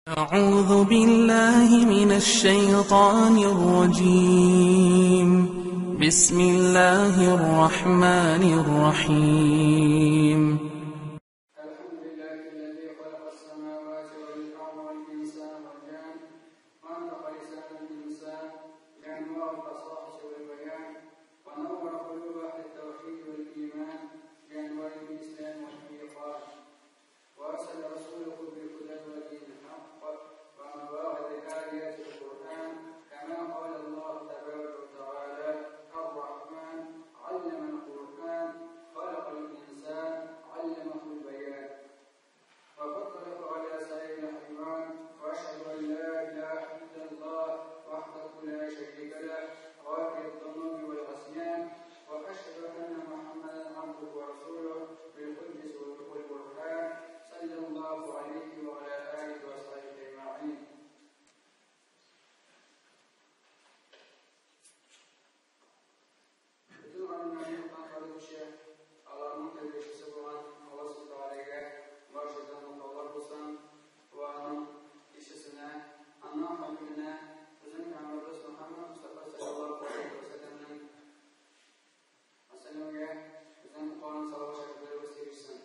أعوذ بالله من الشيطان الرجيم. بسم الله الرحمن الرحيم. الحمد لله الذي خلق السماوات والأرض والإنسان والجان، وأنطق لسان الإنسان بأنواع الفصاحة والبيان، ونور قلوب أهل التوحيد والإيمان بأنوار الإسلام والإيقان، وأرسل رسوله بالهدى ودين الحق وأنواع آيات القرآن، كما قال الله تبارك وتعالى: الرحمن علم القرآن، خلق الإنسان، علمه البيان، وفضله على سائر الحيوان. وأشهد أن لا إله إلا الله وحده لا شريك له، غافر الذنوب والعصيان، وأشهد أن محمدا عبده ورسوله بالحجة والبرهان، صلى الله عليه وعلى آله وصحبه أجمعين. Bütün alimlərni utanqarıcı, Allah'ın tərbiyəçisi olan Allah Subhanahu barşadan mutlular olsun və onun işçisinə, onun xamilinə, bizim Peyğəmbərimiz Muhammed Mustafa sallallahu aleyhi ve sellem'in sellem'e bizim Kur'an salavat şərifləri sevirsin.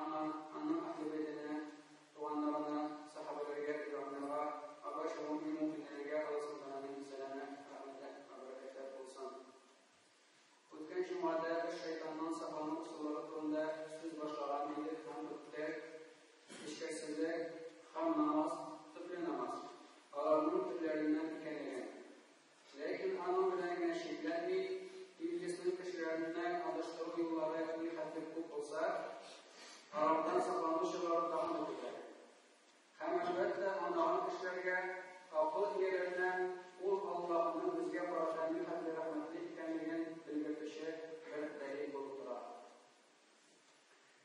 Ama onun əhl-i beytinə, tuğanlarına, sahabelərə, İbrahimlərə, barşa mümin-müminlərə Allah Subhanahu'nun selamı, rəhməti və bərəkətlər olsun. Ötken cumada bir şeytandan saqlanma usulları hakkında söz başlagan idik həm ötdük, işkərsizlik, xam namaz, tıplı namaz, alarının türlərindən ikənləyən. Lakin anam bilan yenə şeklənmey, iblisinin kişilərindən alışdığı yolları bir xətri kop olsa, alardan saqlanma usulları daha da kötü. Həm əlbəttə anlağan kişilərə, aqıl iyələrinə ol Allah'ın bizə qarşı bir xətri rəhmətli ikənliyini bildirtişi bir dəlil olub durar.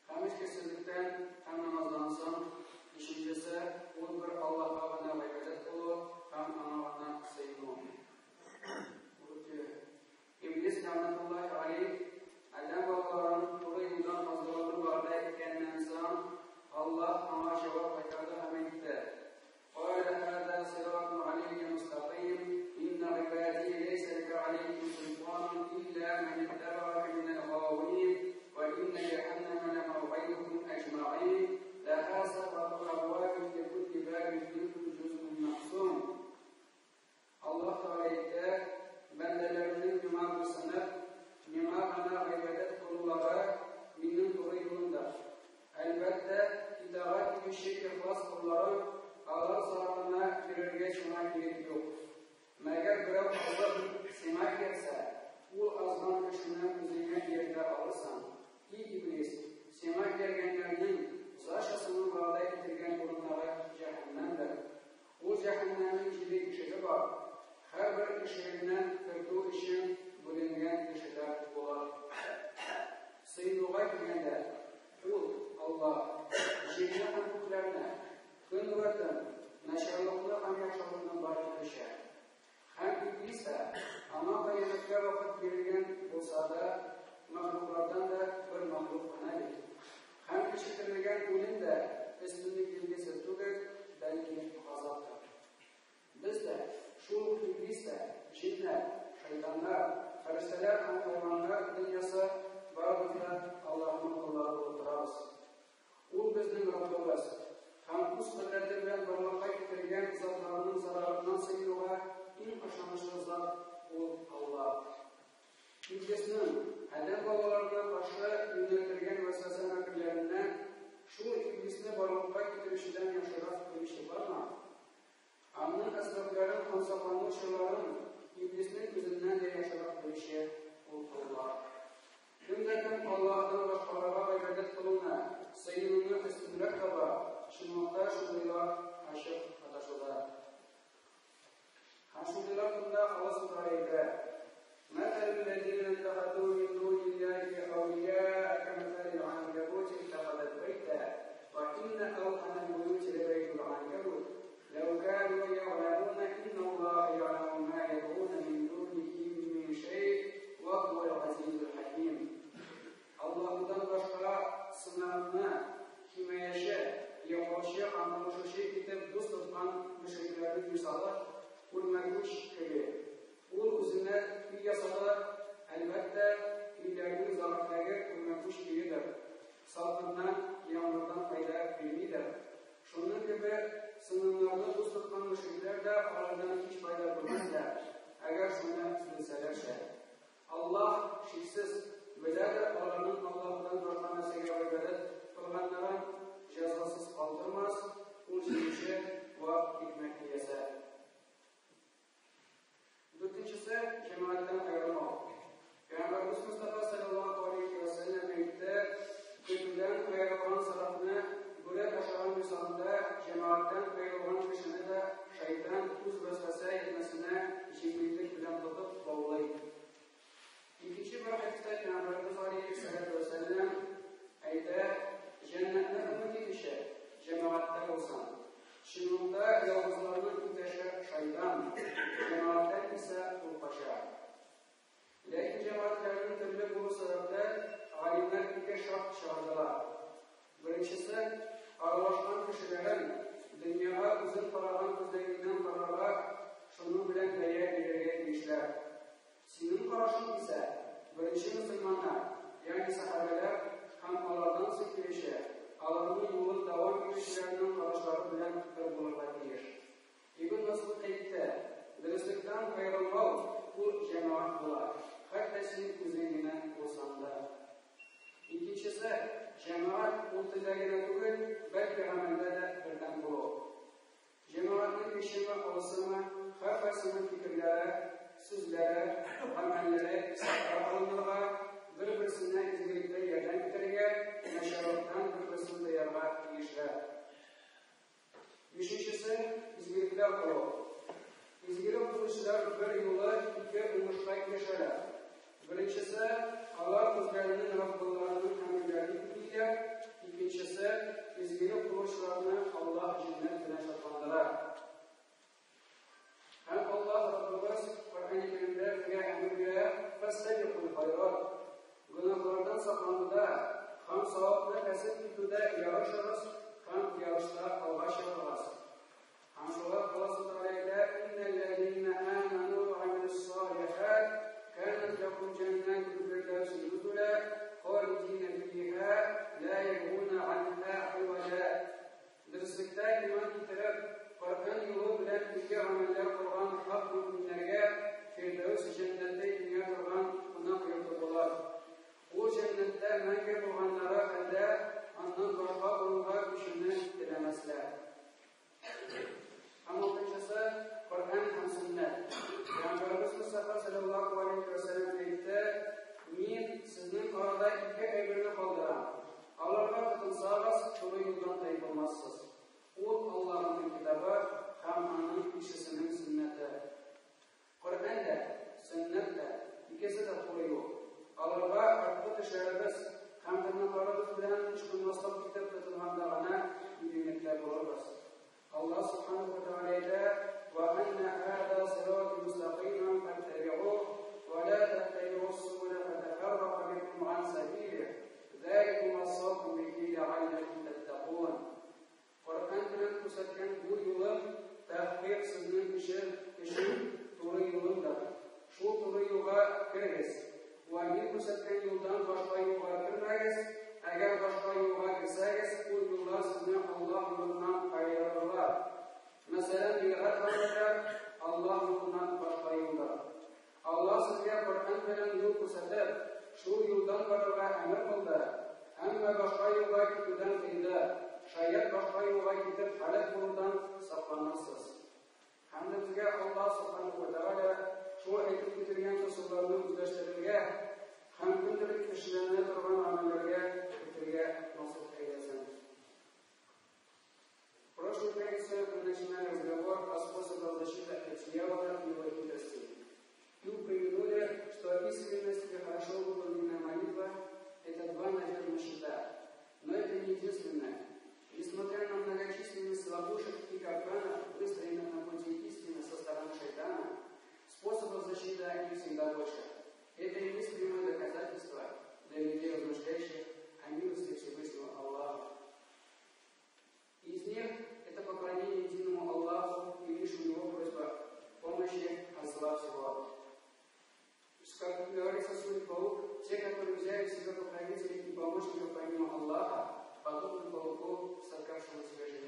Həm içkisizlikdən, həm namazdan soň, ikincisi, ol bir Allah'a gına ibadət qılу, həm ana sıyınu. İblis lənətullahi aleyh, Ədəm balalarının doğru yoldan azdırıldığı vədə etkəndən soň, Allah ona cavab qaytardı həm etdi. قال هذا صراط علي مستقيم، إن عبادي ليس لك عليهم سلطان إلا من اتبعك من الغاوين، وإن جهنم لموعدهم أجمعين، لها سبعة أبواب لكل باب منهم جزء مقسوم. Allah Teala ayetdə bəndələrinin miňa boysunub, miňa gana ibadət qılurları minin doğru yolunda. Əlbəttə, itaat etmişi ixlas qulları Allah zararına girərgə sına gerek yox. Məgər birəv Allah sına gəlsə, ol azğan kişini özünə yerdə alırsan. Ey iblis, sına gələnlərinin zaşasının vədə etilgən orunları cəhənnəmdir. O cəhənnəmin yedi işiği var. Hər bir işiğindən kırdığı üçün bölüngən kişilər olar. Sıyınığa girəndə, ol Allah, jírinə həm hukuklarına, kün və tün, nəşərliqni həm yaxşılıqni bar etmişə. Həm iblis də ana qiyamətə vaxt verilgən olsa da, məxluqlardan da bir məxluq qanadır. Həm eşitirilgən ölüm də üstünlük belgisi tügül, bəlkə azabdır. Biz də, şul iblis də, cinlər, şeytanlar, fəriştələr həm hayvanlar dünyası barımız da Allah'ın qulları olub durarız. Ol bizning Rabbimiz. Həm öz qüdrəti bilan barlıqqa keltirgan zotlarning zararından sıyınuğa eng ishonchli zot ol Allah. İblisning Ədəm balalarına qarşı yo'naltirgan vasvasa makrlaridan shu iblisni barlıqqa keltirishidan yaxshiroq bilishi bormi? Amning asboblarini ham saqlanuvchilarini iblisning o'zidan da yaxshiroq bilishi ol Allah. Kimda kim Allohdan boshqalarga ibodat qiluvni, sıyınuvni ustunroq topar, şunlıqda şundaylar aşıq adashuvda. Ham shundaylar bunda Allah subhanahu va مثل الذين اتخذوا من دون الله أولياء كمثل العنكبوت اتخذت بيتا، وإن أوهن البيوت لبيت العنكبوت لو كانوا يعلمون، إن الله يعلم ما يدعون من دونه من شيء وهو العزيز الحكيم. Allah'tan başqa sınavına, himayəşə, yavaşya мисалы үрмәкүч кеби. Ул үзенә өй ясады, әлбәттә, өйләрнең зәгыйфьлеге үрмәкүч өедер. Салкыннан, яңгырдан файда бирмидер. Шуның кеби сынымнарны дус тоткан мөшрикләр дә алардан һич файда күрмәсләр, әгәр шуны белсәләрчә. Аллаһ, шиксез, беләдер аларның Аллаһудан башка нәрсәгә гыйбадәт кылганнарын, җәзасыз калдырмас, Ул җиңүче вә хикмәт иясе. Дүртенчесе, җәмәгатьтән аерылмау. Пәйгамбәребез Мостафа салләллаһу галәйһи вә сәлләм әйтте, Көтүдән аерылган сарыкны бүре ашаган мисалында җәмәгатьтән аерылган кешене дә шайтан үз вәсвәсә ятьмәсенә җиңеллек белән тотып баулый. Икенче бер хәдистә Пәйгамбәребез галәйһиссәләтү вәссәлам әйтә, Җәннәтне өмет итүче җәмәгатьтә булсын. Чынлыкта ялгызларның иптәше шайтан, җәмәгатьтән исә ул кача. Ләкин җәмәгатьләрнең төрле булу сәбәпле, галимнәр ике шарт чыгардылар. Беренчесе, аралашкан кешеләрен дөньяга үзең караган күзлегеңнән карарга, шуның белән бәя бирергә тиешләр. Синең карашың исә, беренче мөселманнар, ягъни сәхабәләр һәм алардан соң килүче, аларның юлын дәвам итүчеләрнең карашлары белән бер булырга тиеш. Ибн Мәсгуд әйтте, Дөреслектән аерылмау, ул җәмәгать була, хәтта син үзең генә булсаң да. Икенчесе, җәмәгать ул телдә генә түгел, бәлки гамәлдә дә бердәм булу. Җәмәгатьнең кечеме, олысымы, һәркайсының фикерләре, сүзләре, гамәлләре исәпкә алынырга, бер-берсенә изгелектә ярдәм итәргә, начарлыктан бер-берсен тыярга тиешләр. Бишенчесе, изгелекләр кылу. Изгелек кылучылар бер юлы ике уңышка ирешәләр. Беренчесе, алар үзләренең Раббыларының әмерләрен үтиләр, икенчесе, изгелек кылучыларны Аллаһ җәннәт белән шатландыра. Һәм Аллаһ Раббыбыз Коръәни Кәримдә безгә әмер бирә, Фәстәбикул хайрат. Гөнаһлардан саклануда һәм савапны кәсеп итүдә ярышыгыз һәм ярышта алга чыгыгыз. Һәм шулай ук Аллаһ Субхану әйтә, Иннәлләзинә аману ва амилус-салихат канат ләхум җәннәтул фирдәүси нузула халидина фиһа ла ябгуна анһа хиваҗа. Дөреслектә иман китереп, Коръән юлы белән изге гамәлләр кылган хак мөэминнәргә Фирдәүс җәннәте иңә торган кунак йорты булыр. Ул җәннәттә мәңге булганнары хәлдә аннан башка урынга күчүне теләмәсләр. Һәм алтынчысы, Коръән һәм сөннәт. Пәйгамбәребез Мостафа салләллаһу галәйһи вә сәлләм әйтте, Мин сезнең арада ике әйберне калдырам. Аларга тотынсагыз, туры юлдан тайпылмассыз. Ул, Аллаһының Китабы һәм Аның илчесенең сөннәте. Коръән дә, сөннәт тә, икесе дә туры юл. Аларга арткы тешләребез һәм тырнакларыбыз белән ычкынмаслык итеп тотынганда гына иминлектә булырбыз. Аллаһ Субханаһу ва Тәгалә әйтә, Вә әннә һаза сирати мустәкыймән фәттәби'уһ, вә лә тәттәби'ус-субула фәтәфәррәка бикум ган сәбилиһ, зәликум вассакум бихи ләгалләкум тәттәкун. Коръән белән күрсәткән бу юлым тәхкыйк сезнең өчен туры юлымдыр. Шул туры юлга керегез. Вә мин күрсәткән юлдан башка юлга кермәгез, әгәр башка юлга керсәгез, ул юллар сезне Аллаһ юлыннан аерырлар. Мәсәлән, бидгать гамәлләр Аллаһ юлыннан башка юлдыр. Аллаһ сезгә Коръән белән юл күрсәтеп, шул юлдан барырга әмер кылды, әмма башка юлга китүдән тыйды, шаять башка юлга китеп һәлак булудан сакланырсыз. Һәм дә безгә Аллаһ Субханаһу ва Тәгалә шул әйтеп кителгән ысулларны үзләштерергә һәм көндәлек эшләнә торган гамәлләргә кертергә насыйп әйләсен. В прошлой пятнице мы начинали разговор о способах защиты от дьявола и его хитростей. И упомянули, что искренность и хорошо выполненная молитва – это два надежных щита. Но это не единственное. Несмотря на многочисленность ловушек и капканов, выстроенных на пути истины со стороны шайтана, способов защиты от них всегда больше. Это и есть прямое доказательство для людей, размышляющих о милости Всевышнего Аллаха. Из них это поклонение единому Аллаху и лишь у него потерявшего себя жизнь.